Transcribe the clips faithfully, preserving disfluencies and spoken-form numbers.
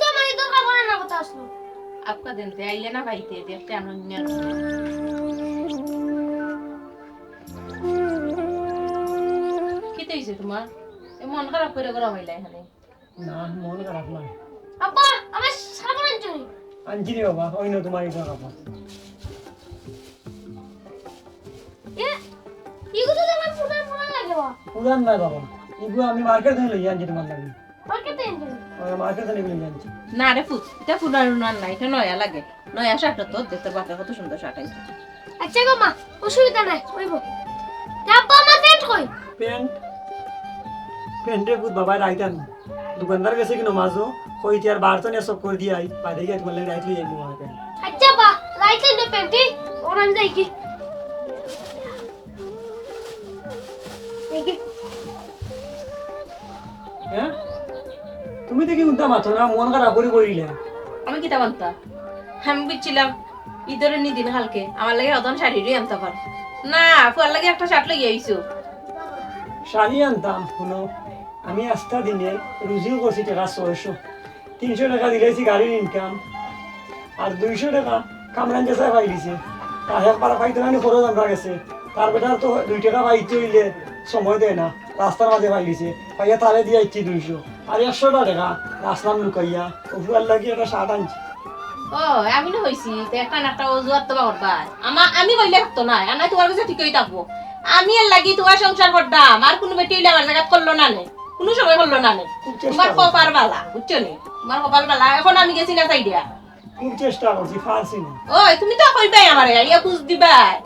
তো আমার এই দরকার পড়ে না কথা আসলো। আপকা দিন তে আইলে না ভাইতে, দেখতে আনন্দ নিয়ে আসলো। কিতা অইছে তুমার? এ মন খারাপ করি করা অইলা এখানে? না, মন খারাপ না। আব্বা, আমার সাবান আনছো নি? আনছি রে বাবা, ওই না তোমার এই সাবান। এ, ইগু তো দেখলাম পুরান পুরান লাগে বা। পুরান না বাবা, ইগু আমি মার্কেট থাকি লই আনছি তোমার লাগি। মার্কেট থাকি আনছো নি? ওই মার্কেট থাকি লই আনছি। না রে পুত, ইটা পুরান উরান না, ইটা নয়া লাগে। নয়া শার্ট তো দে, তোর বাপে কত সুন্দর শার্ট আনছে। আচ্ছা গো মা, অসুবিধা নাই, অইবো। তে আব্বা, আমার প্যান্ট কই? প্যান্ট? প্যান্টে পুত বাবা রাইত আন। দোকানদার গেছে কি নমাজো, কইতে আর বার তো নিয়ে সব করে দিয়ে আই, বাদে গিয়ে তোমার লাগি রাইত লই আইবো আমার প্যান্ট। আচ্ছা বা, রাইত আনবে প্যান্টটি, ওর আমি যাই কি? এই কি? হ্যাঁ? তুমি দেখি উল্টা মাতো না, মন খারাপ করি করিলে। আমি কিতা মানতা? আমি বুঝছিলাম, ইদরে নি দিন কালকে, আমার লাগি অদন শাড়ি রই আনতা পার। না, ফুয়ার লাগি একটা শার্ট লই আইছো। শাড়ি আনতাম, হুনো, আমি আস্তা দিনে রুজিও করছি টেকা ছয়শো। তিনশো টেকা দিলাইছি গাড়ির ইনকাম, আর দুইশো টেকা কামরান চাচায় পাই দিছে। তার একবার পাইতো না, খরচ আমরা গেছে। তার বেটার তো দুই টেকা পাইতে অইলে সময় দেয় না, রাস্তার মাঝে পাই দিছে। পাইয়া তারে দিয়া আইছি দুইশো, আর একশোটা টেকা রাখলাম লুকাইয়া, অগুর লাগি একটা শার্ট আনছি। ও, আমি না কইছি, তে একটা না একটা অজুহাত তো বার করবায়। আমা-, আমি কইলে থাকতো না, আর নাই তোমার কাছে ঠিকই থাকবো। আমি এর লাগি তোমার সংসার করতাম, আর কুনু বেটি অইলে আমার জাগাত করলো না নে, কুনু সময় করলো না নে। খুব চেষ্টা তোমার করছি। কপাল বালা, বুঝছো নি? তোমার কপাল বালা, এখন আমি গেছি না সাইডিয়া। খুব চেষ্টা করছি, পারছি না। ওই, তুমি তো কইবায় আমারে, আইয়া বুঝ দিবায়।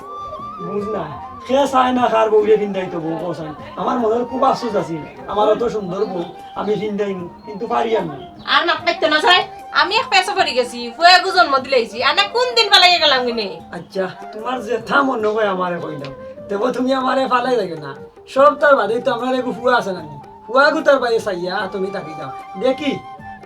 বুঝ না, কে চায় না কার বউরে ফিন্দাইতো বউ, কও চাই। আমার মনর খুব আফসোস আছিল, আমার অত সুন্দর বউ, আমি ফিন্দাইমু, কিন্তু পারি আমি। আর মাত মাততো না চাই, আমি এক পেছো পড়ি গেছি, ফুয়াগু জন্ম দিলাইছি, আর না কুন দিন ফালাইয়া গেলাম কিনে। আচ্ছা, তোমার যেতা মনে কয় আমারে কইলাও, তবে তুমি আমারে ফালাই লাগে না। সব তার বাদে তো আমরার এগু ফুয়া আছে না নি? ফুয়াগু তার বাইরে চাইয়া তুমি থাকি যাও। দেখি,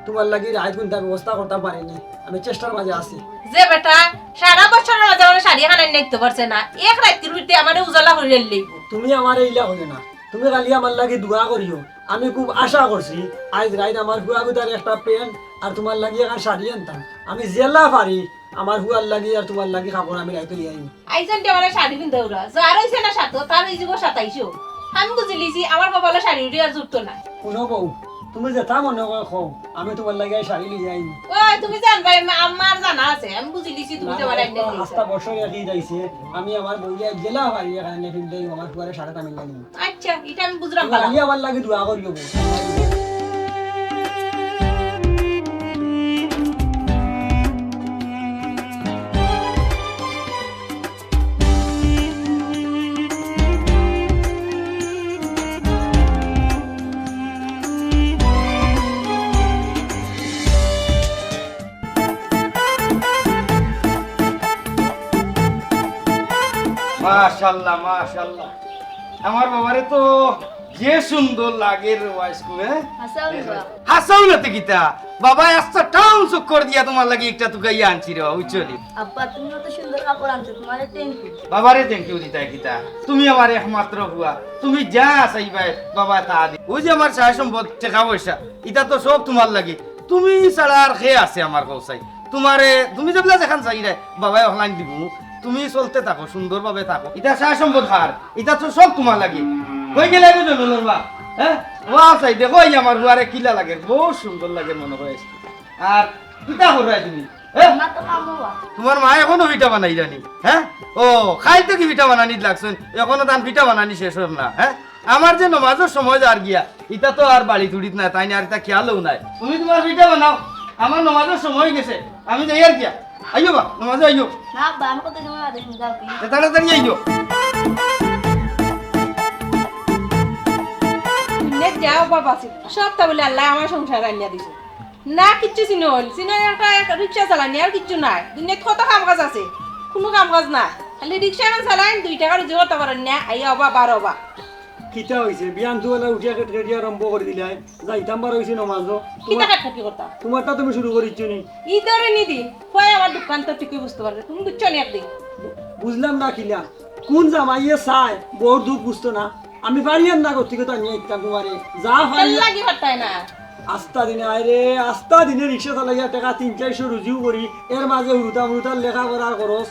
তোমার লাগি রাইত কুনটা ব্যবস্থা করতাম পারি নি। আমি চেষ্টার মাঝে আছি। যে বেটা সারা বছরর মাঝে আমার শাড়ি খান আনিয়া দিতো পারছে না, এক রাইতর ভিতরে আমারে উজালা করিয়া লইবো। তুমি আমারে ইলা কইও না, তুমি খালি আমার লাগি দোয়া করিও। আমি খুব আশা করছি আইজ রাইত আমার ফুয়াগু তার একটা প্যান্ট আর তোমার লাগি একখান শাড়ি আনতাম। আমি যেলা পারি আমার ফুয়ার লাগি আর তোমার লাগি কাপড় আমি রাইত লইয়া আইমু। আইজকাইল তো আমার শাড়ি পিন্দা উড়া। যার অইছে না সাত, তার অইযিবো সাতাইশো। আমি বুঝিলিছি, আমার কপালো শাড়ি উড়ি আর জুটতো না। হুনো বউ, তুমি যেতা মনে কয় কও, আমি তোমার লাগি শাড়ি লইয়া আইমু। ওই, তুমি জানবায়, মা-, আমার জানা আছে, আমি বুঝিলিছি তুমি না, তোমার না, আইনা দিছো। আস্তা বছর একই যাইছে, আমি আমার বউরে যেলা পারি একখান পিন্দাই, আমার ফুয়ারে শার্ট আমি লইয়া আইমু। আচ্ছা, ইটা আমি বুঝলাম তুমি বালা। খালি আমার লাগি দোয়া করিও বউ। মাশাআল্লাহ, মাশাআল্লাহ। আমার বাবারে তো যে সুন্দর লাগে রে ওয়াইস কু, হ্যাঁ? হাসাও না। হাসাও না তে কিতা? বাবায় আস্তা টাউন চক্কর দিয়া তোমার লাগি একটা তুকাইয়া আনছি রে বাবা, বুঝছো নি? আব্বা, তুমি অত সুন্দর কাপড় আনছো, তোমারে thank you। বাবারে thank you দিতায় কিতা? তুমি আমার একমাত্র ফুয়া, তুমি যা চাইবায় বাবায় তা দি। ওই যে আমার সয় সম্পদ, টেকা পয়সা, ইতা তো সব তোমার লাগি। তুমি ছাড়া আর কে আছে আমার কও চাই? তোমারে, তুমি যেবলা যেখান চাইরায়, বাবায় অখলান দিবো। তুমি চলতে থাকো, সুন্দরভাবে থাকো। ইতা সয় সম্পদ কার, ইতা তো সব তোমার লাগি। কই গেলে গো জনলর বা? হ্যাঁ? ও আছাই, দেখো এই আমার ফুয়ারে কিলা লাগে, বউত সুন্দর লাগে মনো কয়। আর কিতা কররায় তুমি? হ্যাঁ? আমার তো কাম হওয়া। তোমার মায় এখনো পিঠা বানাইরা নি? হ্যাঁ? ও, কাইল থাকি পিঠা বানানিত লাগছইন, এখনো তান পিঠা বানানি শেষ অর না, হ্যাঁ? আমার যে নমাজর সময় যার গিয়া, ইতা তো আর বাড়িত উড়িত নায়, তাইন আর ইতা খেয়ালও নাই। তুমি তোমার পিঠা বানাও, আমার নমাজর সময় গেছে, আমি যাইয়ার গিয়া। আইও বা, নমাজো আইও। না আব্বা, আমি কত সময় বাদে তুমি যাও কি? এ, তাড়াতাড়ি আইও। দুনিয়াত যা অভাব আছে, সবতা বুলে আল্লায় আমার সংসার আনিয়া দিছে। না কিচ্ছু চিনইন, চিনইন একটা, এক রিক্সা চালানি, আর কিচ্ছু নাই। দুনিয়াত কত কাম কাজ আছে, কুনু কাম কাজ নাই। খালি রিক্সা এখান চালাইন, দুই টেকা রুজি করতা পারইন না, আইয়া অভাব আর অভাব। কিতা অইছে? বিয়ান তুমার উঠিয়া কেটকেটিয়া আরম্ভ করি দিলায়। যাইতাম বার অইছি নমাজো। কিতা তোমার, কাটকাটি করতা? তোমারটা তুমি শুরু করিছো নি? ইদরে নি দি, কয় আমার দুঃখান্ত ঠিকই বুঝতো পারে। তুমি বুঝছো নি একদিন? বু-, বুঝলাম না কিলা। কুন জামাইয়ে চায়, বউর দুখ বুঝতো না? আমি পারিয়ার না গতিকে তো আনিয়া দিতাম তোমারে। যা পারি। কেন লাগি পারতায় না? আস্তা দিনে আয় রে, আস্তা দিনে রিক্সা চালাইয়া টেকা তিন চাইরশো রুজিও করি, এর মাঝে হুরুতা মুরুতার লেখাপড়ার খরচ,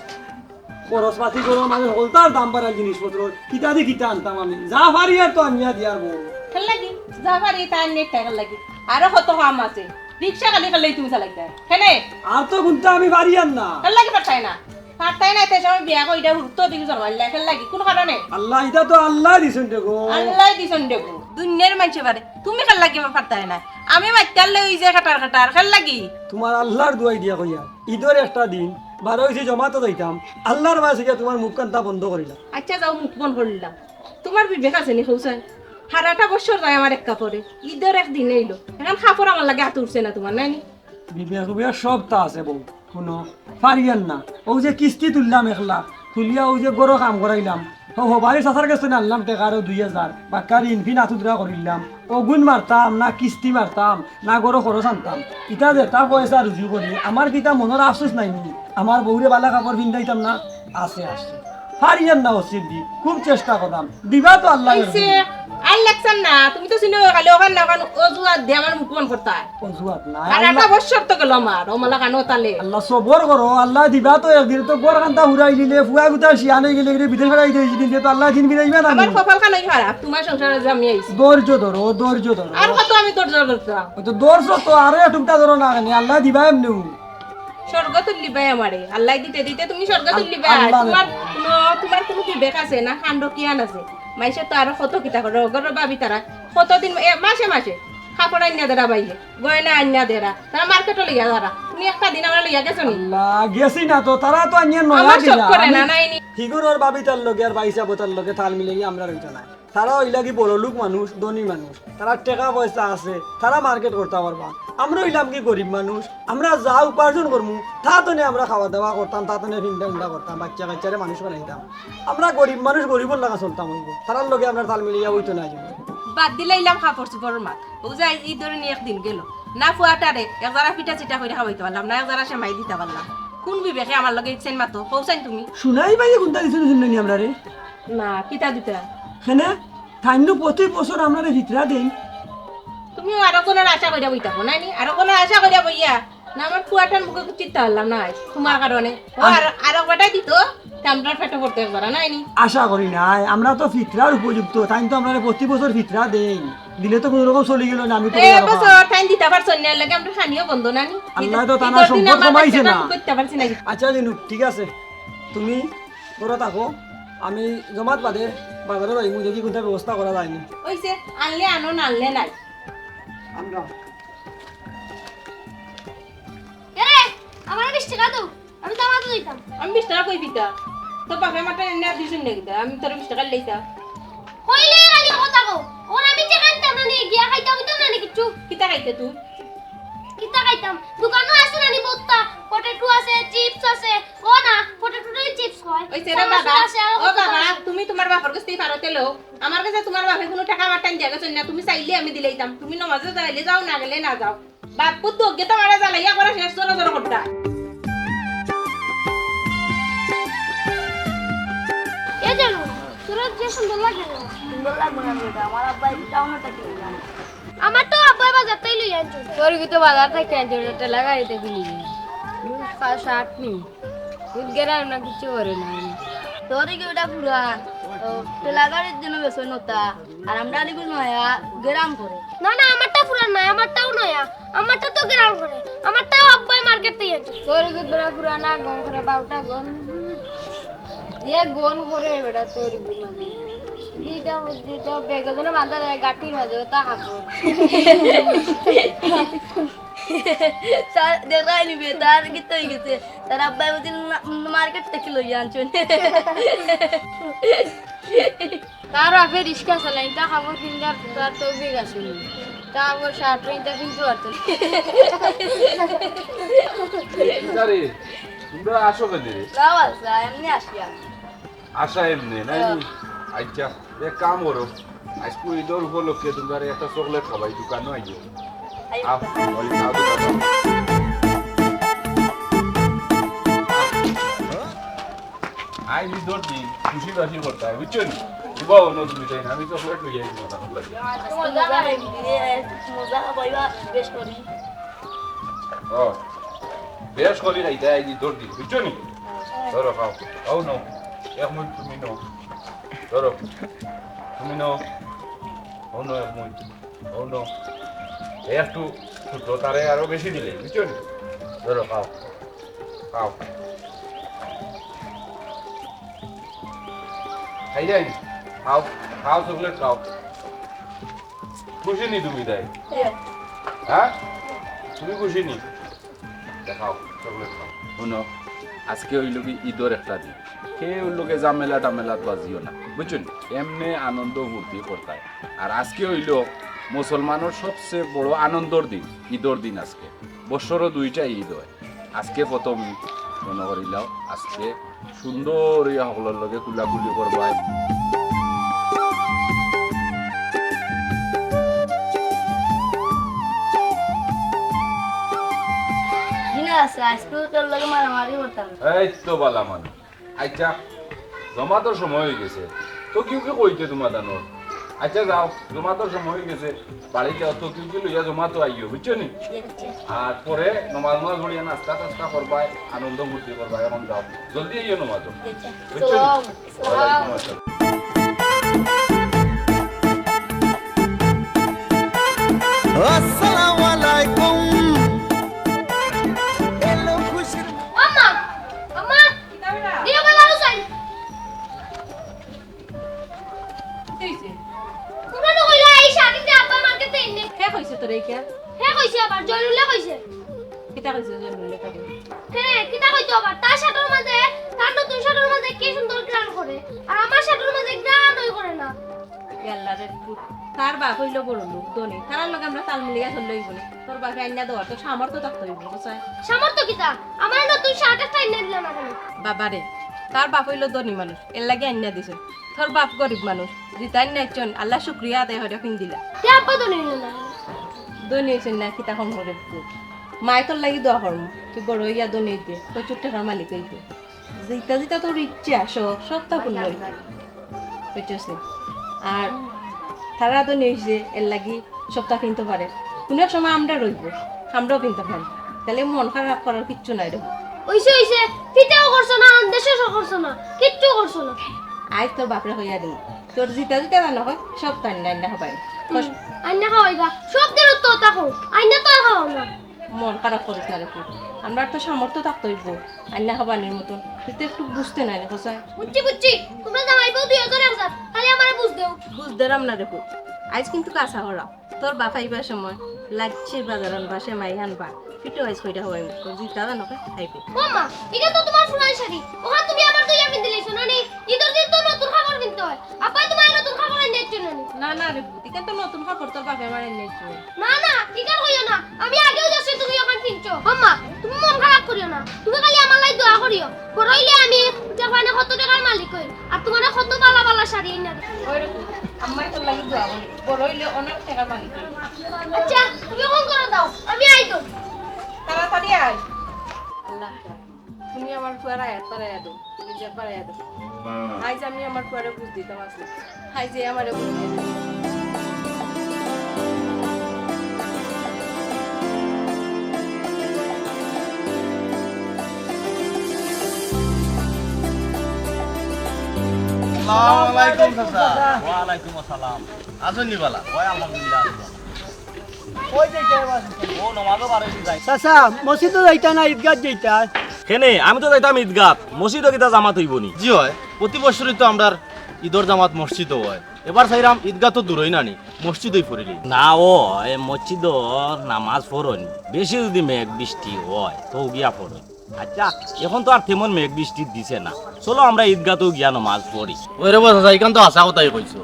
খরচ পাতি করো, মানে হকলতার দাম বাড়ার জিনিসপত্র, কিতা দি কিতা আনতাম আমি? যা পারি আর তো আনিয়া দিয়ার বউ। খেল লাগি, যা পারি তা আনিয়া টেকা লাগি। আরো কত কাম আছে, রিক্সা খালি খালি তুমি চালাইতায়। কেনে? আর তো কুন্তা আমি পারি আর না। খেল লাগি পারতায় না। পারতায় না, এতে সময় বিয়া কইরা হুরুত্ব দিকে জন্মাইলা, খেল লাগি। কোন কারণে? আল্লাহ, ইটা তো আল্লাহ দিছইন রে গো। আল্লাহ দিছইন রে গো। দুনিয়ার মানষে পারে, তুমি খেল লাগি পারতায় না। আমি মাইত্তার লই ওই যে কাটার কাটার, খেল লাগি। তোমার আল্লাহর দুয়াই দিয়া কইয়া, ইদর একটা দিন বারো অইছি জমাতো যাইতাম, আল্লাহর বাসে গিয়া তোমার মুখ কান্তা বন্ধ করিলাম। আচ্ছা যাও, মুখ বন্ধ করিলাম। তোমার বিবেক আছে নি কওছাইন? হারাটা বছর যায় আমার এক কাপড়ে, ইদর এক দিন আইলো, এখন কাপড় আমার লাগি আত উঠছে না তোমার, নাই নি? বিবেক উবেক সবতা আছে বউ, হুনো, পারিয়ার না। অউ যে কিস্তি তুললাম একলা, তুলিয়া অউ যে ঘরো কাম করাইলাম, হো হবারি চাচার গেছ থনে আনলাম টেকা আরো দুই হাজার, বাক্কা ঋণ ফিন আতুদরা করিলাম, অগুন মারতাম না কিস্তি মারতাম না ঘরো খরচ আনতাম, ইতা যেতা পয়সা রুজি করি, আমার কিতা মনর আফসোস নাই নি? আমার বউরে বালা কাপড় ফিন্দাইতাম না? আছে, আছে। পারিয়ার না অসির দি, খুব চেষ্টা করলাম। দিবা তো আল্লাহ। অইছে, আর লেকচার না, তুমি তো চিনো খালি অখান না অখান অজুহাত দি আমার মুখ বন্ধ করতায়। অজুহাত না, আর আল্লাহ, একটা বছর তো গেল আমার, ও মালা কানো তালে। আল্লাহ সবর করো, আল্লাহ দিবা তো একদিন, তো ঘর কান্তা হুরাই দিলে, ফুয়া গুতা শিয়ান অই গেলে, বিদেশ হারাই দিয়ে দিলে, তো আল্লাহ দিন বিদায় দিবা না আমার নি? কপাল খানাই খারাপ, তোমার সংসারে যে আমি আইছি। ধৈর্য ধরো, ধৈর্য ধরো। আর কত আমি ধৈর্য ধরতাম? ওই তো ধরছো তো, আরো একটুকটা ধরো না কেনে, আল্লাহ দিবা এমনিউ। স্বর্গ তুললিবায় আমারে, আল্লাহ দিতে দিতে তুমি স্বর্গ আল-, তুললিবায়। আল্লাহ তোমার দেখো। কোনো, তোমার কোনো বিবেক আছে না, কাণ্ড জ্ঞান আছে? মাইনষে তো আরো কত কিতা করে, অগর ভাবি তারা কতদিন, এ, মাসে মাসে কাপড় আইনা দেরা বাইরে, গয়না আইনা দেরা, তারা মার্কেটো লইয়া যারা। তুমি একটা দিন আমরা লইয়া গেছো নি? আল্লাহ, গেছি না তো, তারা তো আনিয়া নয়া আমার শখ দিলা। করে আমি না, নাই নি। হিগুর ওর ভাবি তার লগে আর ভাইসাব তার লগে তাল মিলাইয়া আমরা রইতো না। তারা অইলা কি বড় লোক মানুষ, ধনী মানুষ, তারা টেকা পয়সা আছে, তারা মার্কেট করতা পারবা। আমরা অইলাম কি গরিব মানুষ, আমরা যা উপার্জন করমু, তা তনে আমরা খাওয়া দাওয়া করতাম, তা তনে ফিন্দা উন্দা করতাম, বাচ্চা কাচ্চারে মানুষ বানাইতাম। আমরা গরিব মানুষ, গরিবর লাগা চলতাম অইবো, তারার লগে আমরা তাল মিলাইয়া অইতো না। বাদ দিলাইলাম কাপড় চোপড়র মাত, অউ যে ইদর নি একদিন গেল, না ফুয়াটারে এক জারা পিঠা চিঠা করি খাওয়াইতে পারলাম না, এক জারা সেমাই দিতা পারলাম। কোন বিবেকে আমার লগে ইচ্ছেন মাতো, কওছাইন তুমি? শুনাই ভাই, কোনটা দিছো নি আমরারে? না, কিতা দিতা? কেনে? তাইন নু প্রতি বছর আমরারে ফিতরা দেইন। তুমি আরো কোন আশা করিয়া বই থাকো, নাই নি? আরো কোন আশা করিয়া বইয়া? না, আমার ফুয়াটার মুখে কিচ্ছু চিনতে পারলাম না আজ, তোমার কারণে। ও আম- আর, আরো বেটাই দিত, তে আমরার পেটো পড়তে একবার, নাই নি? আশা করি নাই, আমরা তো ফিতরার উপযুক্ত, তাইন তো আমরারে প্রতি বছর ফিতরা দেইন। দিলে তো কোনো রকম চলি গেল না, আমি তো এ কোনো রকম বছর তাইন দিতা পারছইন না, এর লাগি আমরা খানিও বন্ধ, না নি? আল্লাহ তো তানা ইদর দিন সম্পদ আমার কমাইছে বাচ্চাটা না। আমি করতে পারছি না। আচ্ছা জিনু, ঠিক আছে, তুমি ঘরো থাকো, আমি জমাত বাদে বাজারো যাইমু, দেখি কোনটা ব্যবস্থা করা যায়নি। অইছে, আনলে আনো, না আনলে নাই। আমরা এরে, আমার বিশ টাকা দাও, আমি জমাতো যাইতাম। আমি বিশ টাকা কই দিতা? তোর বাপে আমারে এনে দিছইন না কিতা? আমি তোর বিশ টাকা লইতা। কইলে খালি কথা কও। ওর আমি টাকা আনতাম না নি, গিয়া খাইতাম অইতো না নি কিচ্ছু। কিতা খাইতে তুই? কিতা খাইতাম? দোকানো আছে না নি বউততা, পটেটো আছে, চিপস আছে। ও না, পটেটো চিপস কয়। ওই সেরা বাবা, আছে, আরো ও কত বাবা, আছে। তুমি তোমার বাপর কাছ থেকে পারতে লো। আমার কাছে তোমার বাপে কোনো টাকা আমার টাইম দিয়া গেছইন না, তুমি চাইলে আমি দিলাইতাম। তুমি নমাজে যাইলে যাও, না গেলে না যাও। বাপ পুত দুগে তো মারা জ্বালাইয়া করে শেষ জোরে জোরে করতা। এ জানো, তোরা যে সুন্দর লাগে রে। সুন্দর লাগবো না বেটা, আমার আব্বা এই টাউনে থাকি না। আমার তো আব্বা বাজার তাই লই আনছো। তোর কি তো বাজার থাকি আনছো, ঠেলা গাড়িতে কিনি। শার্ট নি। দুধ গেরাম না কিছু করে না। তোর কি ওটা পুরান? ও, ঠেলা গাড়ির জন্য বেসন ওটা। আর আমরা আলিগুলো নয়া গেরাম করে। না, না, আমারটা পুরান না, আমারটাও নয়া। আমারটা তো গেরাম করে। আমারটাও আব্বাই মার্কেট থেকে আনছে। তোর কি তোরা পুরানা গম করে বারোটা গম। এ গম করে বেটা তোর কি মানে। এটা, এটা বেগজনে বাঁধা যায় গাঠির মাঝে, ওটা হাঁকো। স্যার, দেখাই নিবে, তার কি তো হয়ে গেছে? তার আব্বাই বুঝি না, মার্কেট থেকে লই আনছেন। তার বাপে রিক্সা চালাইন, তা খাবার কিনবার তার তৌফিক আছে নি। তা আবার শার্ট প্যান্টটা কিনতে পারতো না। আরে, তোমরা আসো কেন রে? না, বাবা, এমনি আসি আমি। আশা এমনি, নাই নি? আচ্ছা, এক কাম করো, আজকে ইদর উপলক্ষে তোমরা একটা চকলেট খাবাই, দোকানো আইও। আই আহ, ওই খাও, খাও, খাও। আই ইদর দিন, খুশি বাসি করতে হয়, বুঝছো নি? উবাও না তুমি তাই না, আমি চকলেট লইয়া আইছি না। মজা খাইবা, বেশ করি। ও, বেশ করি খাইতায়, আইছি দৌড় দি, বুঝছো নি? ধরো, খাও। খাও নাও। এক মুঠ তুমি নাও। ধরো। তুমি নাও। খাও নাও এক মুঠ। খাও নাও। একটু ছোট, তারে আরো বেশি দিলে, বুঝছো নি? ধরো, খাও। খাও। খাই যাই? খাও, খাও, চকলেট খাও। খুশি নি তুমি তাই? হ্যাঁ। হ্যাঁ? তুমি খুশি নি? দেখাও, চকলেট খাও। হুনো, আজকে অইলো কি ইদর একটা দিন, কেউর লগে ঝামেলা টামেলাত বাজিও না, বুঝছো নি? এমনে আনন্দ ফুর্তি করতায়। আর আজকে অইলো মুসলমানর সবচেয়ে বড় আনন্দর দিন, ইদর দিন আজকে। বছরো দুইটা ইদ অয়, আজকে প্রথম ইদ। মনো করিলাও, আজকে সুন্দর অইয়া হকলর লগে কুলাকুলি করবায়। জি না আছে, আইজকু তোর লগে মারামারি করতাম। এই তো বালা মানুষ। আচ্ছা, জমাতর সময় অই গেছে, তো কেউ কি কইতে তোমার জানো? আচ্ছা যাও, জমাতর সময় অই গেছে, বাড়িত যাও, তো কেউ কি লইয়া জমাতো আইও, বুঝছো নি? আর পরে নমাজ নমাজ পড়িয়া নাস্তা টাস্তা করবায়, আনন্দ ফুর্তি করবায়। এখন যাও, জলদি আইও নমাজো। বুঝছো নি? ওয়ালাইকুম আসসালাম। আসসালামু আলাইকুম। এলো খুশির আম্মা, আম্মা, দিও বেলা হোসেন। কি হইছে? তোমরা না কইলা এই শাড়িতে আব্বা মার্কেটে এনে। কে কইছে তোরে ইটা? কে কইছে আবার? জয়নুলে কইছে। কিতা কইছে জয়নুলে তোরে? হে, কিতা কইতো আবার? তার শার্টর মাঝে, তার নতুন শার্টর মাঝে কি সুন্দর ঘ্রাণ করে, আর আমার শার্টর মাঝে ঘ্রাণই করে না। ইয়াল্লা রে পুত, তার বাপ অইলো বড় লোক, ধনী, তারার লগে আমরা তাল মিলাইয়া চললে অইবো নি? তোর বাপে আইনা দেওয়ার তো সামর্থ্য থাকতে অইবো, বুঝছস? সামর্থ্য কিতা? আমার নতুন শার্ট একটা আইনা দিলা না কেনে? বাবা রে, তার বাপ অইলো ধনী মানুষ, এর লাগি আইনা দিছে। তোর বাপ গরিব মানুষ, যেতা আইনা দিছইন, আল্লার শুকরিয়া আদায় করিয়া পিন্দিলা। তে আব্বা ধনী অইলো না কেনে? ধনী অইছইন না, কিতা কম করে পুত। মায় তোর লাগি দোয়া করমু, তুই বড় অইয়া ধনী অইতে, প্রচুর টেকার মালিক অইতে। যেতা যেতা তোর ইচ্ছা, সব, সবতা পূর্ণ অইবো। বুঝছস নি? আর তারা তো নিউজে এর লাগি সবতা কিনতে পারে। কুনু এক সময় আমরা রইবো, আমরাও কিনতে পারি। তাইলে মন খারাপ করার কিচ্ছু নাই রে। অইছে, অইছে, ফিতাও করছো না, আন্দেশও করছো না, কিচ্ছু করছো না। আইজ তোর বাপরে কইয়া দিমু, তোর যেতা যেতা জানা অয়, সবতা আইনা আইনা খাবাই। হুম, আইনা খাওয়াইবা, সব দিন তো থাকো, আইনা তো আর খাওয়াও না। মন খারাপ করিস না রে পুত, আমরার তো সামর্থ্য থাকতে অইবো আইনা খাবানির মতন। তুই তো একটু বুঝতে নাই রে কসাই। বুঝছি, বুঝছি, তোমরা জামাই বউ দুইজন এক জাত, খালি আমারে বুঝ দেও। বুঝ দেরাম না রে পুত, আইজ কিন্তু কাঁচা করা। তোর বাপ আইবার সময় লাচ্ছির বাজার আনবা, সেমাই আনবা, পিঠা আইজ কইরা খাওয়াইমু, তোর যেতা জানা অয় খাইবে। ও মা, ইটা তো তোমার পুরান শাড়ি, অখান তুমি আবার ধইয়া পিন্দিলাইছো না নি? ইদর দিন তো নতুন কাপড় কিনতে অয়। আব্বায় তোমার নতুন কাপড় আনিয়া দিছইন না নি? না, না রে পুত, ইখান তো নতুন কাপড় তোর বাপে আমার আনিয়া দিছইন। না, না, ইখান কইও না। আমি আগেও দেখছি তুমি অখান কিনছো। আম্মা, তুমি মন খারাপ করিও না। তুমি খালি আমার লাগি দোয়া করিও। বড় অইলে আমি জাপানে কত টেকার মালিক অইমু। আর তোমারে কত বালা বালা শাড়ি আনিয়া দিমু। ওই রে পুত, আম্মায় তোর লাগি দোয়া করি। বড় অইলে অনেক টেকার মালিক অইবি। আচ্ছা, তুমি অখন করো দাও। আমি আই তো। তাড়াতাড়ি আয়। আল্লাহ। তুমি আমার ফুয়ারে একবার আয়া দেও, তুমি যে একবার আয়া দেও। আইজ আমি আমার ফুয়ারে বুঝ দিতাম আছি। আইজ যে আমারে বুঝ দিতাম। আসসালামু আলাইকুম চাচা। ওয়ালাইকুম আসসালাম। আছো নি বালা? ওই আলহামদুলিল্লাহ, আছি বালা। কই যাইতায় এবার? ও নমাজো বার অইছি যাই। চাচা, মসজিদো যাইতা না, ঈদগাত যাইতা? কেনে? আমি তো যাইতাম ঈদগাত, মসজিদো কিতা জামাত অইবো নি? জি অয়, প্রতি বছরই তো আমরার ঈদর জামাত মসজিদো অয়। এবার চাইরাম ঈদগাহ তো দূরই না নি, মসজিদোই পড়িলি। না অয়, মসজিদো নামাজ পড়ইন, বেশি যুদি মেঘ বৃষ্টি অয়, তো গিয়া পড়ইন। আচ্ছা, অখন তো আর তেমন মেঘ বৃষ্টি দিছে না। চলো আমরা ঈদগাতো গিয়া নমাজ পড়ি। ওই রে বা চাচা, ইখান তো হাছা কথাই কইছো।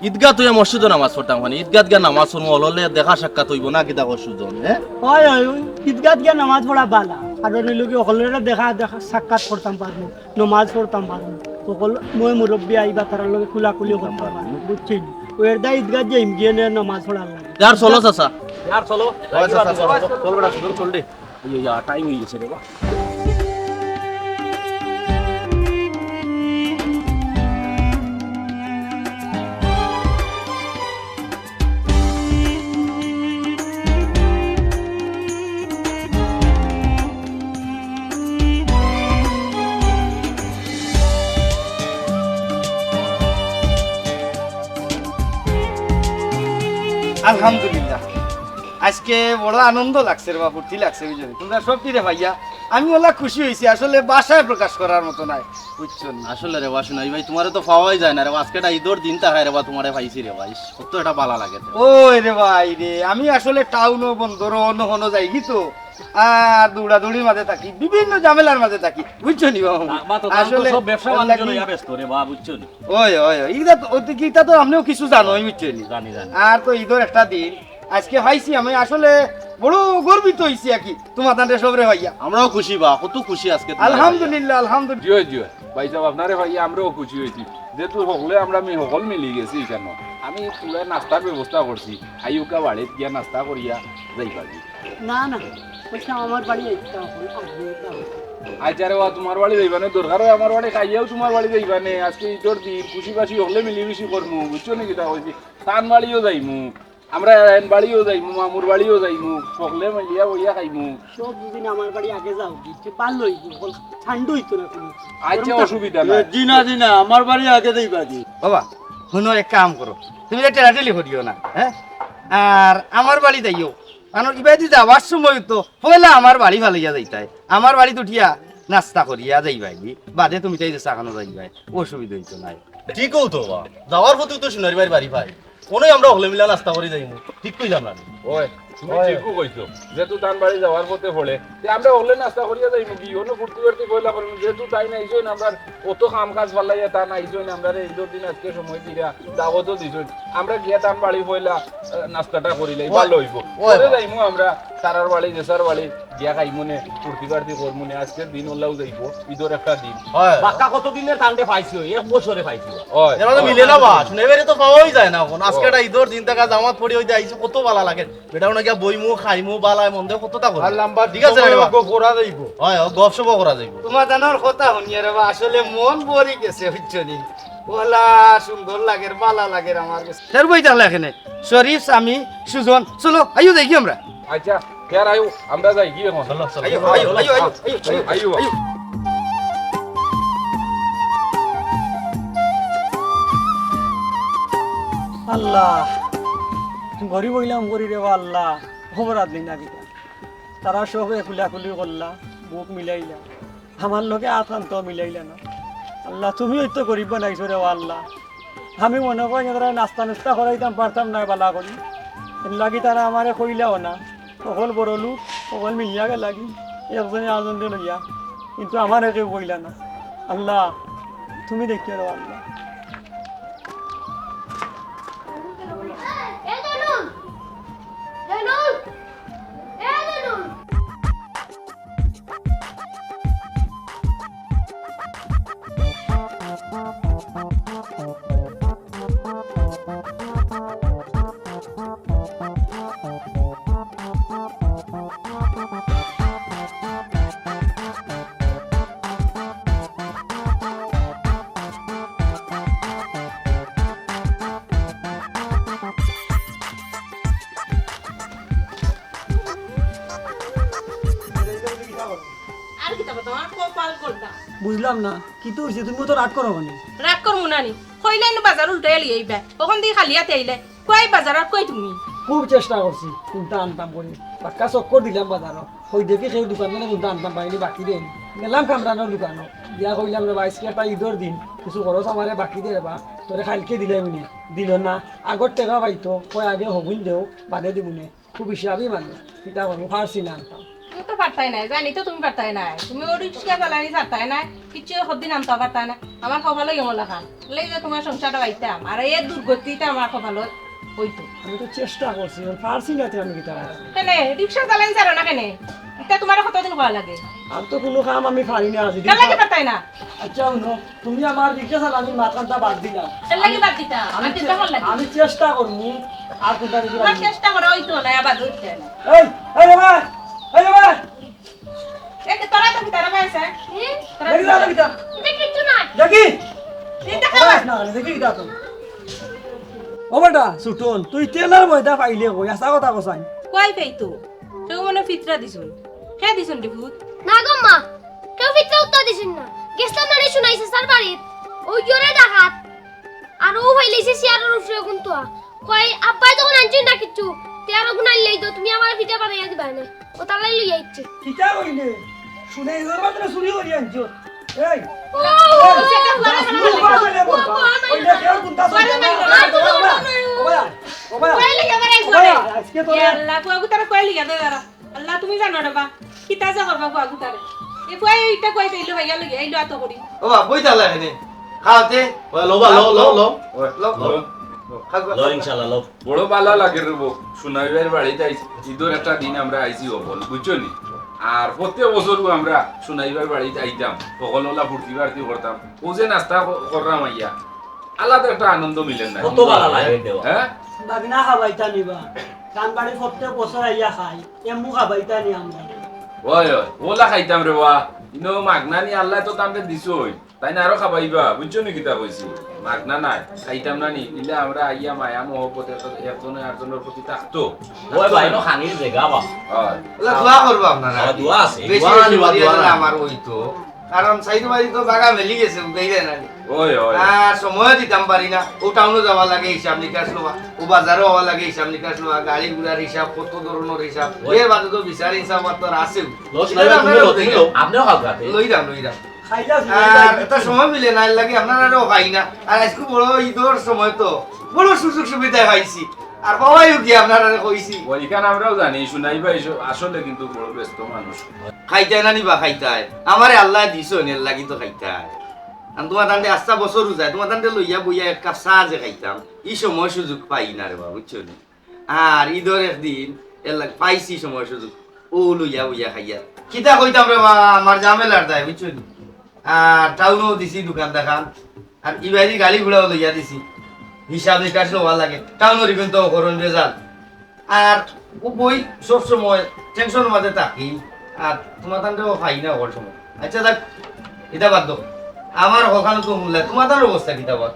ঈদগাত অইয়া মসজিদো নমাজ পড়তাম কেনে? ঈদগাত গিয়া নমাজ পড়মু, অকলরে দেখা সাক্ষাৎ অইবো না, কিতা কও সুজন, হে? অয়, অয়, অয়। ঈদগাত গিয়া নমাজ পড়া বালা। আর অইলো কি অকলরে দেখা, দেখা সাক্ষাৎ করতাম পারমু, নমাজ পড়তাম পারমু। অকল ময় মুরব্বি আইবা, তারার লগে কুলাকুলি করতাম পারমু, বুঝছইন? অউ এর দায় ঈদগাত যাইমু গিয়া নে নমাজ পড়ার লাগি। ইয়ার চলো চাচা। ইয়ার চলো। অয় চাচা, চলো। চল বেটা, সুজন, চল রে। ইয়া, ইয়া, টাইম অই গেছে রে বা। আলহামদুলিল্লাহ, আজকে বড় আনন্দ লাগছে রে বা, ফুর্তি লাগছে, বুঝছো নি? তোমরা সবটিরে পাইয়া আমি অলা খুশি অইছি, আসলে ভাষায় প্রকাশ করার মতো নায়, বুঝছো নি? আসলে রে বা সোনাই ভাই, তুমারে তো পাওয়াই যায় না রে বা, আজকে একটা ইদর দিন থাকায় রে বা তুমারে পাইছি রে বা, ইস, কত একটা ভালা লাগে রে। ওই রে ভাই রে, আমি আসলে টাউনো বন্দরো অন্য হনো যাইগি তো, আর দৌড়াদৌড়ির মাঝে থাকি, বিভিন্ন ঝামেলার মাঝে থাকি, বুঝছো নি বাবা? বা তো তান তো আসলে সব ব্যবসা বাণিজ্য লাগি লইয়া ব্যস্ত রে বা, বুঝছো নি? ওই, ওই, ওই, ইটা তো, ওই তো, ইটা তো আপনেও কিছু জানো, আমি বুঝছি নি। জানি, জানি। আর তো ইদর একটা দিন, আজকে পাইছি আমি, আসলে বড় গর্বিত অইছি আর কি, তুমার তানরে সবরে পাইয়া। আমরাও খুশি বা, কত খুশি আজকে তুমারে পাইয়া। আলহামদুলিল্লাহ, আলহামদুলিল্লাহ। জি অয়, জি অয়। ভাই সাব, আপনারে পাইয়া আমরাও খুশি অইছি। যেহেতু হকলে আমরা মি-, হকল মিলি গেছি ইখানো, আমি পুরা নাস্তার ব্যবস্থা করছি। আইউক্কা বাড়িত গিয়া নাস্তা করিয়া যাইবা গি। না, না, কইছিলাম আমার বাড়ি আইতে হবে, আগে আইতে হবে। আচ্ছা রে বা, তুমার বাড়ি যাইবা নে, দরকার অয় আমার বাড়ি খাইয়াও তুমার বাড়ি যাইবা নে। আজকে ইদর দিন, খুশি বাসি হকলে মিলিমিশি করমু, বুঝছো নি কিতা কইছি? তান বাড়িও যাইমু, আমরা এন বাড়িও যাইমু, মামুর বাড়িও যাইমু, হকলে মিলিয়া বইয়া খাইমু। সব দিন আমার বাড়ি আগে যাও, বুঝছো? ভালা অইবো, হকল ঠান্ডা অইতো না কুনু। আচ্ছা, অসুবিধা নাই। জি না, জি না, আমার বাড়ি আগে যাইবা জি। বাবা, হুনো, এক কাম করো, তুমি যে ঠেলাঠেলি করিও না, হ্যাঁ? আর আমার বাড়ি যাইও, কারণ ইবাদি যাওয়ার সময় তো পয়লা আমার বাড়ি ফালাইয়া যাইতায়, আমার বাড়িত উঠিয়া নাস্তা করিয়া যাইবায় গি, বাদে তুমি তাই যে চা খানো যাইবায়, অসুবিধা অইতো নায়। ঠিক অউ তো বা, যাওয়ার পথে তো সোনারি ভাইর বাড়ি পাই, অনোই আমরা হকলে মিলা নাস্তা করি যাইমু, ঠিক কইলাম না নি? ওই, তুমি ওই। ঠিকউ কইছো, যেহেতু তান বাড়ি যাওয়ার পথে পড়ে, তে আমরা হকলে নাস্তা করিয়া যাইমু গি, অনো ফুর্তি ফার্তি কইলা করমু, যেহেতু তাইন আইছইন, আমরার অত কাম কাজ ফালাইয়া তাইন আইছইন, আমরারে ইদর দিন আজকে সময় দিরা, দাওয়াতও দিছইন, আমরা গিয়া তান বাড়ি পয়লা, আহ, নাস্তাটা করিলাই, ওই। ভালা অইবো। ওই। পরে যাইমু আমরা তারার বাড়ি, জেসার বাড়ি, গিয়া খাইমু নে, ফুর্তি ফার্তি করমু নে, আজকের দিন অলাউ যাইবো, ইদর একটা দিন। হয়। বাক্কা কতদিনে তানরে পাইছি, এক বছরে পাইছি। হয়। এরা তো মিলে না বা, সোনাই ভাইরে তো পাওয়াই যায় না অখন। আজকে হয়। একটা ইদর দিন থাকা জামাত পড়ি অইতে আইছে, কত ভালা লাগে। বেটা, অনো গিয়া বইমু, খাইমু, ভালা মন্দ কততা করমু। আর লম্বা ঠিক আছে রে বা? গপ করা যাইবো। হয়, ও গপ সপ করা যাইবো। তুমার জানার কথা হুনিয়া রে বা, আসলে মন ভরি গেছে, বুঝছো নি? অলা সুন্দর লাগের, ভালা লাগের আমার কাছে। ফের বই থাকলে এখানে। শরীফ, আমি, সুজন, চলো, আইও যাই গি আমরা। আচ্ছা, ফের আইও, আমরা যাই গি অখন। চলো, চলো। আইও, আইও, আইও, আইও, আইও, আইও, আইও। আইও। আল্লাহ, গরিব অইলাম করি রে বা আল্লাহ, অপরাধ নি না কিতা। তারা সবে কুলাকুলি করলা, বুক মিলাইলা, আমার লগে আত কান্তাও মিলাইলা না। আল্লাহ, তুমি অইতো গরিব বানাইছো রে ও আল্লাহ। আমি মনে করি তারা নাস্তা নুস্তা করাইতাম পারতাম না ভালা করি, এর লাগি তারা আমারে কইলাও না। হকল বড় লোক, হকল মিলিয়া গেলা গি, একজনে আরেকজনরে লইয়া, কিন্তু আমারে কেউ কইলা না। আল্লাহ, তুমি দেখিও রে আল্লাহ। এ জয়নুল! জয়নুল! এ জয়নুল! আর কিতা করতাম, আমার কপাল করতাম। বুঝলাম না, কিতা অইছে? তুমি তো রাগ করো কেনে? রাগ করমু না নি, কইলায় নু বাজার উল্টাইয়া লই আইবায়, অখন দি খালি আতে আইলায়। কই বাজার আর কই তুমি? খুব চেষ্টা করছি কুন্তা আনতাম করি, বাক্কা চক্কর দিলাম বাজারো, কই দেখি কেউ দোকান মানে কুন্তা আনতাম পাইনি, বাকি দেইন। গেলাম কামরানর দোকানো, গিয়া কইলাম, "রে বা, আইজকে একটা ইদর দিন, কিছু খরচ আমারে বাকি দে রে বা, তোরে কাইলকে দিলাইমুনে।" দিলো না, আগর টেকা পাইতো, কয়, "আগে হগুন দেও, বাদে দিমুনে।" খুব হিসাবি মানুষ, কিতা করমু, পারছি না আনতাম। তুমি তো পারতায় নায়, জানি তো তুমি পারতায় নায়। তুমি অউ রিক্সা চালানি পারতায় নায়, কিচ্ছু হদ্দিন আনতাও পারতায় নায়। আমার কপালো ইমলা খান, লে যে তুমার সংসারটা পাইতাম, আর এ দুর্গতিটা আমার কপালো অইতো। আমি তো চেষ্টা করছি, আমি পারছি না, তে আমি কিতা করমু? কেনে, রিক্সা চালানি পারো না কেনে? ইটা তুমারে কতদিন কওয়া লাগে? আর তো কুনু কাম আমি পারি না, আজি কেন লাগে পারতায় না? আচ্ছা, হুনো, তুমি আমার রিক্সা চালানি মাতখানতা বাদ দিলাও। এর লাগি বাদ দিতা? আমি আমি চে-, কেমন লাগে? আমি চেষ্টা করমু, আর কুন্তা কিছু তোমার লাগি। চেষ্টা করা অইতো না, আবার ধরতে না। এই, এই রে ভাই, এই রে ভাই। এই যে তোরা তো ভিতরে ভাই আছে। হুম? তোরা দেখি, দেখি, দেখি। এটা কিচ্ছু না। দেখি। এই দেখা ও, না, দেখি, দেখি তো। ও বেটা, সুটন, তুই তেলর ময়দা পাইলে কই, আসা কথা কছাইন। কই পাইতো? কেউ মনে ফিতরা দিছুন। কে দিছুন রে পুত? না গো মা, কেউ ফিতরা উত্তর দিছুন না। গেছলাম না রে সোনাই চাচার বাড়িত। অউ গিয়া রে ডাকাত। আর অউ পাইলাইছে চেয়ারর উপরে কুন্তা। কই, আব্বায় তখন আনছইন না কিচ্ছু। তে আরো গুনা আনলেই তো তুমি আমারে পিঠা বানাইয়া দিবায় না। ও তালাই লইয়া আইছে। কিতা কইলে? শুনে ইগর মাত্র চুরি করি আনছো। এই, ও, এই, সেটা বলে না। মুখ বাঁচাইলে বলবা। ওই দেখে আর কোনটা চলছে না। ও ভাই, ও ভাই, কই লিখে বেড়াইছো ও ভাই, রে? আজকে তো এ আল্লাহ, কই গুতারে কই লিখে দে দাঁড়া। আল্লাহ, তুমি জানো রে বা, কিতা যে করবা ফুয়া গুতারে। এ ফুয়া এইটা কই দিল ভাইয়া লগে, এইলো এত করি। ও বা, বই তালা এনে। খাওয়াতে। ও, লো বা, লো, লো, লো। লো, লো। লো। খাও, খাও। লো, ইনশাআল্লাহ, লো। বড় বালা লাগে রে বউ, সুনাইবার বাড়িত আইছি। ইদর একটা দিন আমরা আইছি হকল, বুঝছো নি? আর প্রত্যেক বছরও আমরা সুনাইবার বাড়িত আইতাম, হকল ওলা ফুর্তি ফার্তি করতাম। ও যে নাস্তা ক-, করলাম আইয়া, আলাদা একটা আনন্দ মিলে না। কত বালা লাগে দেওয়া। হ্যাঁ? বাগনা খাবাইতা নিবা। কান বাড়ি প্রত্যেক বছর আইয়া খাই। এমু খাবাইতা নি আমরা। ওই, ওই, ওলা খাইতাম রে বা। ইনো মাগনা নি আল্লাহ তো তামরে দিছই। তাই না আরো খাবাইবা, বুঝছো নি কিতা কইছি? মাগনা নাই, খাইতাম না নি। ইলা আমরা আইয়া মায়া মহব্বত এক-, একজনে আরজনর প্রতি থাকতো। ওই ভাই, ইনো খানির জাগা বা। হয়। ওলা দোয়া করবা আপনারা। হ্যাঁ, দোয়া আছে। বেশি দোয়া বেশি নিবা, করিয়া দোয়া যেন না। আমার ওই তো। কারণ সাইড বাড়ি তো জাগা মেলি গেছে, উঠাই যায় না নি। ওই, ওই। আর সময় দিতাম পারি না। ও টাউনো যাওয়া লাগে হিসাব নিকাশ লওয়া, ও বাজারও যাওয়া লাগে হিসাব নিকাশ লওয়া, গাড়ি ঘোড়ার হিসাব, কত ধরনের হিসাব। ওই। এর বাদে তো বিচার ইনসাফ আর তো আর আছেও। লস এটা নাই, তো তুমি আপনারা লো, তুমি লইরা। লো। আপনিও খাও খাতে। লইরা, লইরা। খাইলা, আর খাইলা। এটা সময় মিলে না, এর লাগি আপনারাও খাই না। আর আজকে বড় ইদর সময় তো, বড় সুযোগ সুবিধা পাইছি। আর বাবাইও কি আপনারারে কইছি? ওইখান আমরাও জানি, সুনাই ভাই স-, আসলে কিন্তু বড় ব্যস্ত মানুষ। খাইতায় না নি বা খাইতায়? আমারে আল্লাহ দিছইন, এর লাগি তো খাইতায়। আর তোমার তান্ডে আস্তা বছরও যায়, তোমার তান্ডে লইয়া বইয়া এক কাপ চা যে খাইতাম, ই সময় সুযোগ পাই না রে বা, বুঝছো নি? আর ইদর একদিন এর লাগি পাইছি সময় সুযোগ, ও লইয়া বইয়া খাইয়া। কিতা কইতাম রে বা, আমার ঝামেলার দায়, বুঝছো নি? আর টাউনও দিছি দোকান দেখান, আর ইবাইদি গাড়ি ঘোড়াও লইয়া দিছি, হিসাব নিকাশ লওয়া লাগে, টাউনর ইখান তো করইন বেজাল। আর ও বই সব সময় টেনশনর মাঝে থাকি, আর তোমার তানরেও পাই না হকল সময়। আচ্ছা, যাক, ইটা বাদ দেও। আমার হকলখান তো হুনলা, তোমার তানর অবস্থা কিতা বা?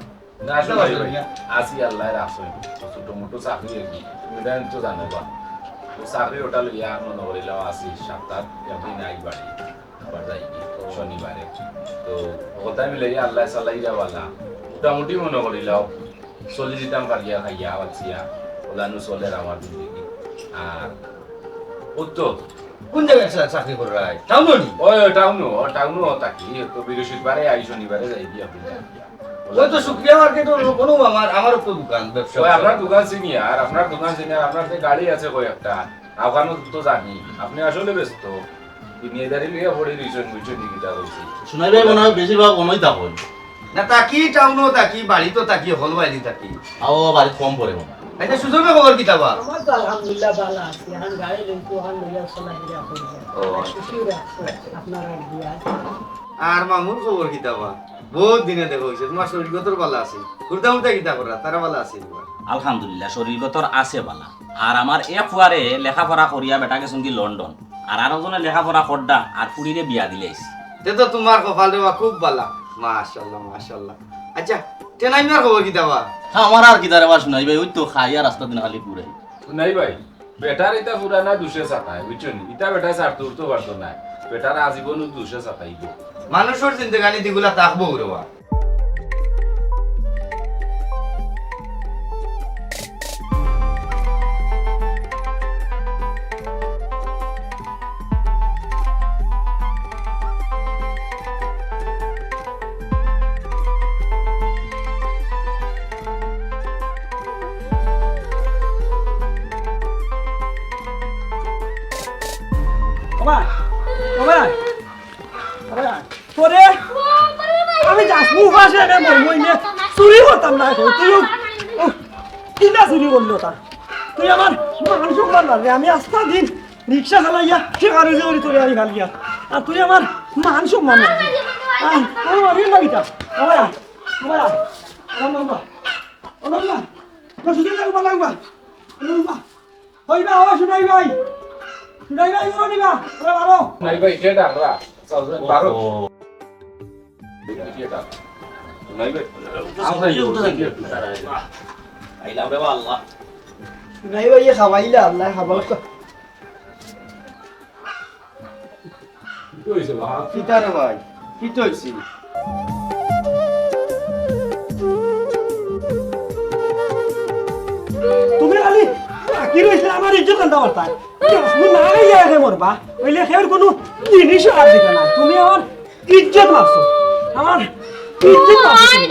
না, আসলে ভাই, আছি আল্লাহ রাখছে। ছোট মোটো চাকরি আর কি, তুমি জানো তো, জানো বা। ও চাকরি ওটা লইয়া মনে করিলাম আছি, সপ্তাহ একদিন আই বাড়ি। আবার যাই কি শনিবারে। তো কথা মিলাইয়া আল্লাহ চালাইরা বালা। মোটামুটি মনে করিলাও চলি দিতাম পারিয়া খাইয়া বাঁচিয়া। ওলানো চলের আমার জিন্দেগি। আর ও তো কোন জাগাত চা-, চাকরি কররায়? টাউনো নি? ওই, ওই, টাউনো, ও, টাউনো থাকি। তো বৃহস্পতিবারে আই, শনিবারে যাই গিয়া। ওই তো শুক্রিয়া মার্কেটর কোনো আমার, আমারও তো দোকান, ব্যবসা। ওই আপনার দোকান চিনি, আর আপনার দোকান চিনি, আর আপনার যে গাড়ি আছে কয়েকটা, আপনারও তো জানি। আপনি আসলে ব্যস্ত। দুনিয়াদারি লইয়া পড়ি রইছেন, বুঝছেন নি কিতা কইছি? সুনাই ভাই মনে হয় বেশিরভাগ অনই থাকইন। না, থাকি টাউনো থাকি, বাড়িত থাকি, হকল বাড়ি থাকি। আও, বাড়িত কম পড়ে মনে হয়। আচ্ছা, সুজনের খবর কিতা বা? আমার তো আলহামদুলিল্লাহ ভালা আছি। এখন গাড়ি লইতে, ওখান লইয়া চলাফেরা করি। ও। সুখী রাখছে আপনার আর দিয়া। আর মামুর খবর কিতা বা? বহুত দিনে দেখা অইছে। তোমার শরীরগতর ভালা আছে? হুরদা হুরদা কিতা কররা? তারা ভালা আছে নি বা? আলহামদুলিল্লাহ, শরীরগতর আছে ভালা। আর আমার এ ফুয়ারে লেখাপড়া করিয়া বেটা গেছইন কি লন্ডন। আর আরো জনে লেখাপড়া কররা আর ফুড়িরে বিয়া দিলাইছে। তে তো তোমার কপাল রে বা খুব ভালা। মাশাআল্লাহ, মাশাআল্লাহ। আচ্ছা, টেনাইমার খবর কিতা বা? হ্যাঁ, আমার আর কিতা রে বা সুনাই ভাই, ওই তো খাইয়া রাস্তা দিন খালি ঘুরে। সুনাই ভাই, বেটার ইতা পুরানা দুষে সাতায়, বুঝছো নি? ইতা বেটায় ছাড়তে উঠতে পারতো নায়। বেটার আজীবন দুষে সাতাইবো। মানুষর জিন্দেগানি দিগুলা থাকবো রে বা। বাবা, বাবা, বাবা, তোরে আমি যাস মুখ আসে রে মরমই নে, চুরি করতাম না এখন। তুই ও, ও, কিলা চুরি করলো তা? তুই আমার মান সম্মান মারলে, আমি আস্তা দিন রিক্সা চালাইয়া সে কারো যে করি তোরে আমি গালিয়া। আর তুই আমার মান সম্মান মারলি। আয়, আয়, মারিয়ে লাগিতা। বাবা, বাবা, বাবা, বাবা, বাবা, বাবা, সুযোগ লাগবা, লাগবা। কইবা, ও সুনাই ভাই। সুনাই ভাই, উঠো নিবা। ওরা বারো। সুনাই ভাই, কে ডাকরা? চল, চল, বারো। ও। কে ডাক? সুনাই ভাই। আইলাম রে বা আল্লাহ। সুনাই ভাই, এ খাওয়াইলা, আল্লাহ খাওয়াও। কিতা রে ভাই? কিতা অইছে? কিতা অইছে? আমার ইজ্জত আনতা পারতায়। তুমি না খাইয়া একে মরবা, অইলে কেউর কুনু জিনিস আর দিতা না। তুমি আমার ইজ্জত মারছো, আমার ইজ্জত মারছো তুমি।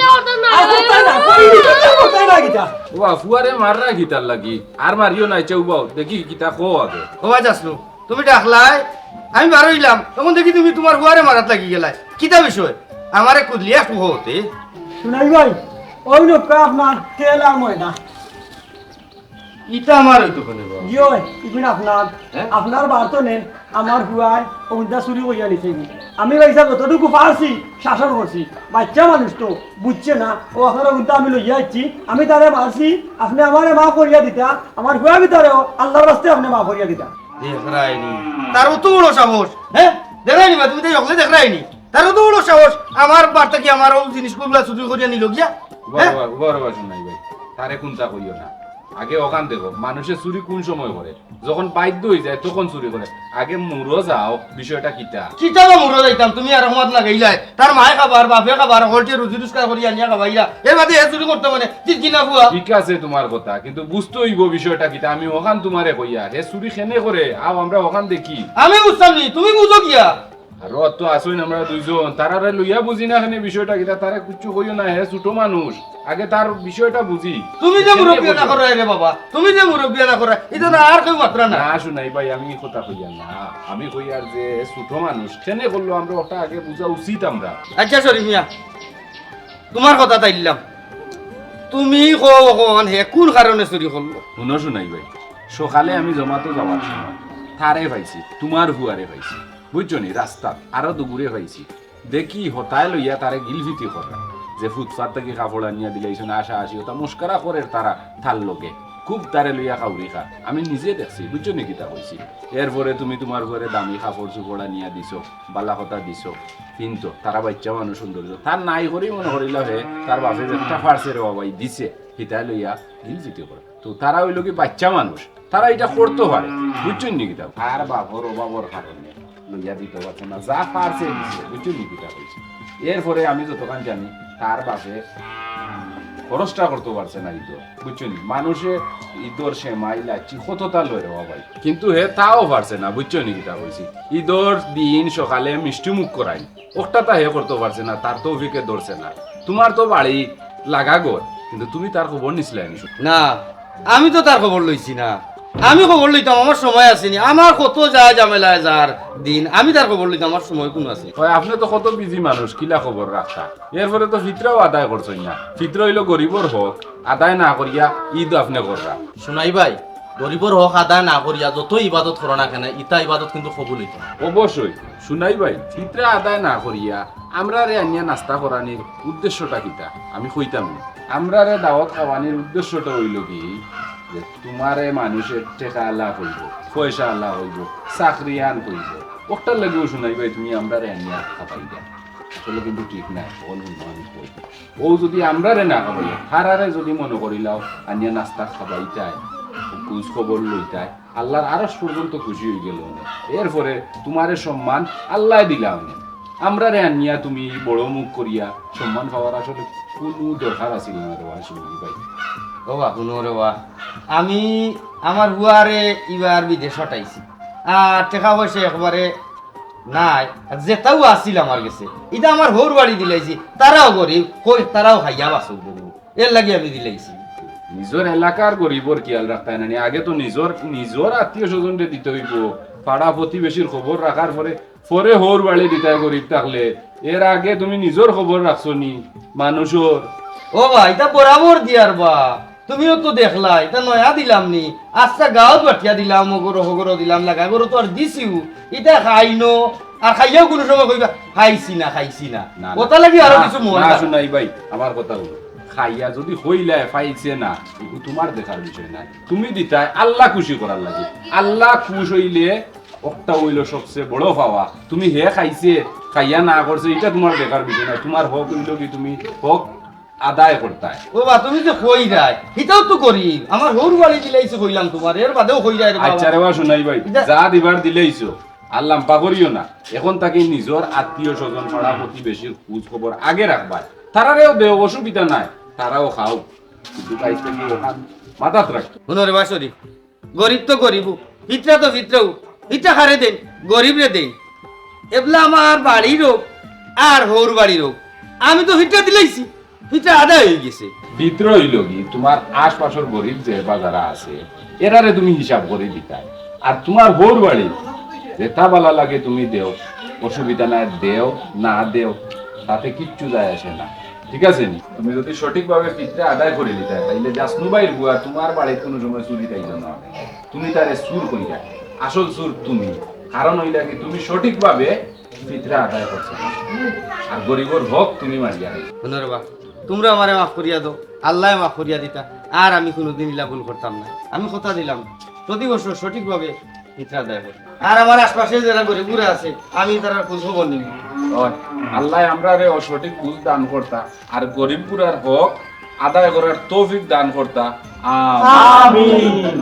আর করতায় না, কই ইজ্জত আর করতায় না কিতা? ওবা, ফুয়ারে মাররা কিতার লাগি? আর মারিও না, ইচ্ছা উবাও, দেখি কিতা কও আগে। ওবা যাসনু, তুমি ডাকলায়, আমি বার অইলাম, তখন দেখি তুমি তুমার ফুয়ারে মারাত লাগি গেলায়। কিতা বিষয়? আমারে কুদলিয়া একটু কও তে। সোনাই ভাই, অউ নৌকা আপনার তেল আর ময়দা। ইটা আমার অইতো কেনে বা? জি অয়, ইগুন আপনার। হ্যাঁ? আপনার বার তো নেন, আমার ফুয়ায় অগুনতা চুরি করিয়া নিছে। আমি ভাইসাব যতটুকু পারছি, শাসন করছি। বাইচ্চা মানুষ তো, বুঝছে না। অউ আপনার অগুনতা আমি লইয়া আইছি, আমি তারে মারছি, আপনে আমারে মাফ করিয়া দিতা, আমার ফুয়ার ভিতরেও আল্লার রাস্তে আপনে মাফ করিয়া দিতা। দেখরায়নি, তার অত বড় সাহস, হ্যাঁ? দেখরায়নি বা, তুমি তো হকলে দেখরায়নি। তার অত বড় সাহস, আমার বার থাকি আমার অউ জিনিসগুলা চুরি করিয়া নিলো গিয়া। উবা, হ্যাঁ? উবা, উবা, উবা, সোনাই ভাই, তারে কুন্তা কইও না। আগে অখান দেখো, মানুষে চুরি কুন সময় করে? যখন বাধ্য অইযায়, তখন চুরি করে। আগে মুরো যাও, বিষয়টা কিতা? কিতা বা মুরো যাইতাম, তুমি আর রহমত লাগাইলায়। তার মায়ে খাবার, বাপে খাবার, হকলটিয়ে রুজি রোজগার করি আনিয়া খাবাইরা। এর বাদে হে চুরি করতো মানে, ঠিক কি না ফুয়া? ঠিক আছে তুমার কথা, কিন্তু বুঝতে অইবো বিষয়টা কিতা। আমি অখান তুমারে কইয়ার, হে চুরি কেনে করে, আও আমরা অখান দেখি। আমি বুঝতাম নি, তুমি বুঝো গিয়া। আর অত আছইন আমরা দুইজন, তারারে লইয়া বুঝি না কেনে বিষয়টা কিতা, তারে কিচ্ছু কইও না, হে ছোট মানুষ, আগে তার বিষয়টা বুঝি। তুমি যে মুরব্বি না করায় রে বাবা, তুমি যে মুরব্বি না করায়, ইতা না আর কেউ মাতরা না। না, সোনাই ভাই, আমি ই কথা কইয়ার না, আমি কইয়ার যে ছোট মানুষ, কেনে করলো আমরা অটা আগে বুঝা উচিত আমরা। আচ্ছা, শরীফ মিয়া, তুমার কথাত আইলাম, তুমি কও অখন হে কুন কারণে চুরি করলো? হুনো সোনাই ভাই, সকালে আমি জমাতো যাওয়ার সময় তারে পাইছি, তুমার ফুয়ারে পাইছি। বুঝছো নি? রাস্তাত আরো দুগুরে পাইছি। দেখি হতায় লইয়া তারে গিলফিতি কররা। যে ফুটপাত থাকি কাপড় আনিয়া দিলাইছইন, আশা আশি, অতা মস্করা করের তারা তার লগে। খুব তারে লইয়া খাউরি খার। আমি নিজে দেখছি, বুঝছো নি কিতা কইছি? এরপরে তুমি তুমার ঘরে দামি কাপড় চোপড় আনিয়া দিছো, বালা কথা দিছো। কিন্তু তারা বাইচ্চা মানুষ সুন্দর দিছো। তার নাই করি মনে করিলা হে, তার বাপে যেটা পারছে রে বাবাই দিছে, হিতায় লইয়া গিলফিতি করে। তো তারা অইলো কি বাইচ্চা মানুষ, তারা ইটা করতো পারে, বুঝছইন নি কিতা? তার বাপর অভাবর কারণে লইয়া দিতো পারছে না, যা পারছে দিছে, বুঝছইন নি কিতা কইছি? এরপরে আমি যতখান জানি, তার বাপে খরচটা করতো পারছে না ইদর, বুঝছইন নি? মানুষে ইদর সেমাই লাচ্ছি কততা লয় রে বাবাই, কিন্তু হে তাও পারছে না, বুঝছইন নি কিতা কইছি? ইদর দিন সকালে মিষ্টি মুখ করাইন, অকটা তা হে করতো পারছে না, তার তৌফিকে ধরছে না। তুমার তো বাড়ি লাগা ঘর, কিন্তু তুমি তার খবর নিছলায় নি? না, আমি তো তার খবর লইছি না। আমি খবর লইতাম, আমার সময় আছে নি? আমার কত যায় ঝামেলায় যার দিন, আমি তার খবর লইতাম, আমার সময় কুনু আছে? অয়, আপনে তো কত busy মানুষ, কিলা খবর রাখতা? এরপরে তো ফিতরাও আদায় করছইন না। ফিতরা অইলো গরিবর হক, আদায় না করিয়া ইদ আপনে কররা। সোনাই ভাই, গরিবর হক আদায় না করিয়া যত ইবাদত করো না কেনে, ইতা ইবাদত কিন্তু কবুল অইতো না। অবশ্যই, সোনাই ভাই, ফিতরা আদায় না করিয়া আমরারে আনিয়া নাস্তা করানির উদ্দেশ্যটা কিতা? আমি কইতাম নি। আমরারে দাওয়াত খাওয়ানির উদ্দেশ্যটা অইলো কি, যে তুমারে মানুষে টেকা আলা কইবো, পয়সা আলা কইবো, চাকরিয়ান কইবো, অকটার লাগিও সোনাই ভাই তুমি আমরারে আনিয়া খাবাইরায়। আসলে কিন্তু ঠিক নায়, অউ যদি আমরারে না খাবাইয়া, তারারে যদি মনো করিলাও, আনিয়া নাস্তা খাবাইতায়, খোঁজ খবর লইতায়, আল্লার আরশ পর্যন্ত খুশি অইগেলো অনে। এরপরে তুমারে সম্মান আল্লায় দিলা অনে। আমরারে আনিয়া তুমি বড় মুখ করিয়া সম্মান পাওয়ার আসলে কুনু দরকার আছিল না রে বা, শিমুল ভাই। ও বা, হুনো রে বা, আমি আমার ফুয়ারে ইবার বিদেশ পাঠাইছি, আর টেকা পয়সা একবারে নাই, আর যেতাউ আছিল আমার গেছে, ইতা আমার হউর বাড়ি দিলাইছি, তারাও গরিব, কই তারাও খাইয়া বাঁচউক, এর লাগি আমি দিলাইছি। নিজর এলাকার গরিবর খিয়াল রাখতায় না নি, আগে তো নিজর, নিজর আত্মীয় স্বজনরে দিতে অইবো, পাড়া প্রতিবেশীর খবর রাখার পরে, পরে হউর বাড়ি দিতায় গরিব থাকলে, এর আগে তুমি নিজর খবর রাখছো নি মানুষর? ও বা, ইতা বরাবর দিয়ার বা। তুমিও তো দেখলায়, ইতা নয়া দিলাম নি। আস্তা গাঁওত বাটিয়া দিলাম, অগরো হগরো দিলাম, লাগা গরো তো আর দিছিউ। ইতা খাইনো, আর খাইয়াও কুনু সময় কইবা, "খাইছি না, খাইছি না।" না, না। অতার লাগি আরো না, কিছু মন না, খারাপ। সোনাই ভাই, আমার কথা হুনো। খাইয়া যদি কইলায়, "পাইছে না", ইগু তুমার দেখার বিষয় নায়। তুমি দিতায়, আল্লা খুশি করার লাগি। আল্লা খুশ অইলে অকটা অইলো সবচে বড় পাওয়া। তুমি হে খাইছে, খাইয়া না করছে, ইটা তুমার দেখার বিষয় নায়। তুমার হক অইলো কি তুমি হক আদায় করতায়। ও বা, তুমি যে কইরায়, হিতাও তো গরিব। আমার হউর বাড়ি দিলাইছি কইলাম তুমারে, এর বাদেও কইরায় রে বাবা। আচ্ছা রে বা সোনাই ভাই, ইটা যা দিবার দিলাইছো, আর লাম্বা করিও না। এখন থাকি নিজর আত্মীয় স্বজন, পাড়া প্রতিবেশীর খোঁজ খবর আগে রাখবায়। তারারেও দেও, অসুবিধা নাই, তারাও খাও। কিন্তু আইজ থাকি অখান মাথাত রাখো। হুনো রে বা শরীফ, গরিব তো গরিবউ, ফিতরা তো ফিতরাউ। ফিতরা কারে দেইন? গরিবরে দেইন। এবলা আমার বাড়ির অউক আর হউর বাড়ির অউক, আমি তো ফিতরা দিলাইছি, ফিতরা আদায় অইগেছে। ফিতরা অইলো কি, তুমার আশপাশর গরিব যে বা যারা আছে, এরারে তুমি হিসাব করি দিতায়। আর তুমার হউর বাড়ি যেতা ভালা লাগে তুমি দেও, অসুবিধা নাই, দেও না দেও, তাতে কিচ্ছু যায় আসে না, ঠিক আছে নি? তুমি যদি সঠিকভাবে ফিতরা আদায় করি দিতায়, তাইলে জাসনু ভাইর ফুয়া তুমার বাড়িত কুনু সময় চুরি থাইতো না। তুমি তারে চুর কইরায়, আসল চুর তুমি। কারণ অইলা কি, তুমি সঠিকভাবে ফিতরা আদায় করছো না, আর গরিবর হক তুমি মারিয়া। হুনো রে বা, তুমরা আমারে মাফ করিয়া দেও, আল্লায় মাফ করিয়া দিতা, আর আমি কুনুদিন ইলা ভুল করতাম না। আমি কথা দিলাম, প্রতি বছর সঠিকভাবে ফিতরা আদায় করমু। আর আমার আশপাশে যেরা গরিবগুরা আছে, আমি তারার খোঁজ খবর নিমু। অয়, আল্লায় আমরারে অউ সঠিক বুঝ দান করতা, আর গরিবগুরার হক আদায় করার তৌফিক দান করতা। আমিন। আমিন।